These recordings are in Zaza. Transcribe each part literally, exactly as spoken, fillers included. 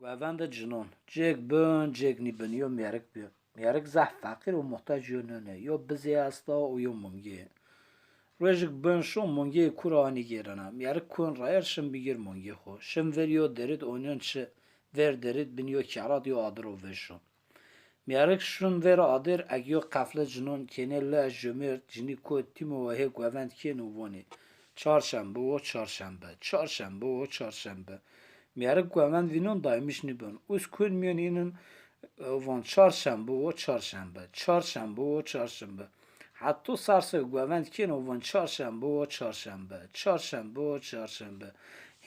Guevende cinon. Cêk bin, cêk nîbin, yo mîyerik bi. Mîyerik zehf feqîr û muhtac yo nûne, yo bizê esta û yo mungê. Rojik bin şon mungê kû ra anî gêrena. Mîyerik kuwen rayer şin bigîr mungê xo. Şin ver yo derit onyon çi, ver derit bin yo kerat yo adir o veşon. Mîyerik şun ver adir, eg yo qefle cinon kênê lej jomêrt, cinî kot tîmo wehê guevend kên û vonê: Çarşembe wo çarşembe, çarşembe wo çarşembe. Mîyerik guevend vînon daymiş nîbon. Us kun mîyon înin, e, von: Çarşembe wo çarşembe, çarşembe wo çarşembe. Hetto serse guevend kên û von: Çarşembe wo çarşembe, çarşembe wo çarşembe.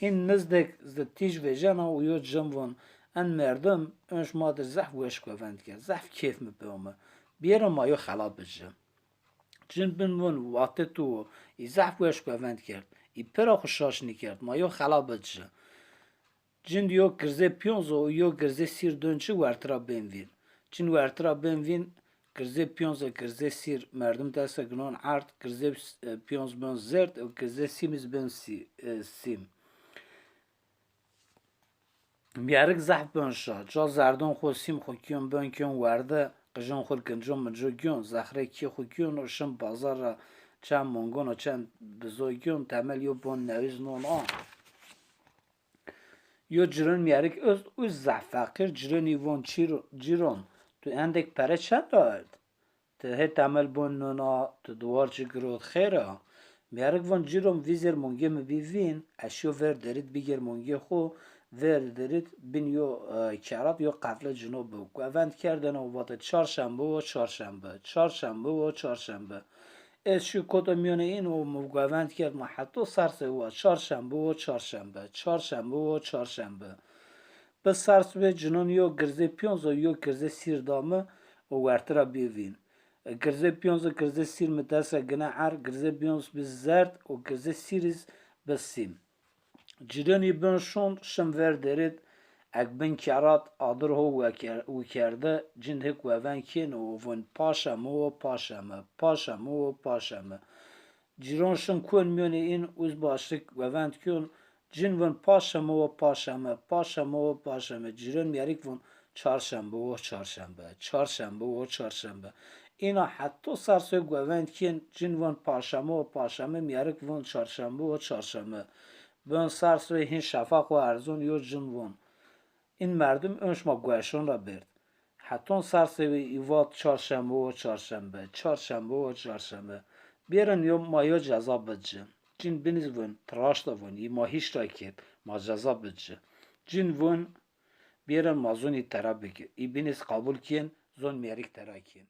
Hîn nizdek zi tîj vejena û yo cin von: En merdim, önc ma dir zehf weş guevend kerd, zehf kêf mi pê ome. Biyêrin ma yo xela bici. Cin bin vun: Vatê tu wo, î zehf weş guevend kerd, î pira xwu şaş nîkerd, ma yo xela bici. Cin di yo girzê piyonzo û yo girzê sîr dön çi, werti ra bên vîn. Cin werti ra bên vîn, girzê piyonzo, girzê sîr merdim dest ra ginon erd, girzê, e, piyonz bon zerd û girzê sîm iz bon sî-, e, sîm. Mîyerik zehf bon şa. Ca zerdon xwu, sîm xwu kiyon bon kiyon werde, qijon xwu gincon minco giyon, zexrê kî xwu giyon û şin bazar ra çend mongon û çend bizo giyon, temel yo bon newîz non a. Yo ciron mîyerik est, us zehf feqîr, cironî von: Çîro-, ciron, tu endek pere çend ard? Ti hê temel bon non a, ti duwar çi girot, xêr a? Mîyerik von: Ciron, vîzêr mongê mi bî vîn, ez şiyo ver derit bigêr mongê xwu, ver derit bin yo, e, kerat yo qefle cino bi. Guevend kerdena û vate: Çarşembe wo çarşembe, çarşembe wo çarşembe. Ez şi kota mîyonê în û mi guevend kerd, ma hetto serse wa: Çarşembe wo çarşembe, çarşembe wo çarşembe. Bi sers ve cinon yo girzê piyonzo yo girzê sîr da mi û werti ra bî vîn. Girzê piyonz û girzê sîr mi dest ra gine er, girzê piyonz bi zerd û girzê sîr iz bi sîm. Cironî bin şon, şin ver derit, eg bin kerat adir ho weker-, wikerde, cin hik weven kên û vun: Paşa mi wo paşa mi, paşa mi wo paşa mi. Ciron şin kuwen miyonê în, uz başlik wevend kyon, cin vun: Paşa mi wo paşa mi, paşa mi wo paşa mi. Ciron mîyerik vun: Çarşembe wo çarşembe, çarşembe wo çarşembe. Îna hetto sersoy guevend kên, cin vun: Paşa mi wo paşa mi, mîyerik vun: Çarşembe wo çarşembe. Bon sersoy hîn şefaq wo erzon, yo cin vun: În merdim önc ma gueşon ra bêrd. Heton sersoy î vat: Çarşembe wo çarşembe, çarşembe wo çarşembe. Bêrin yo, ma yo ceza bid ci. Cin biniz vun: Ti raşta vun, î ma hîşta kerd, ma ceza bid ci. Cin vun: Bêrin ma zun î tera bikir. Î biniz qebul kên, zun mîyerik tera kên.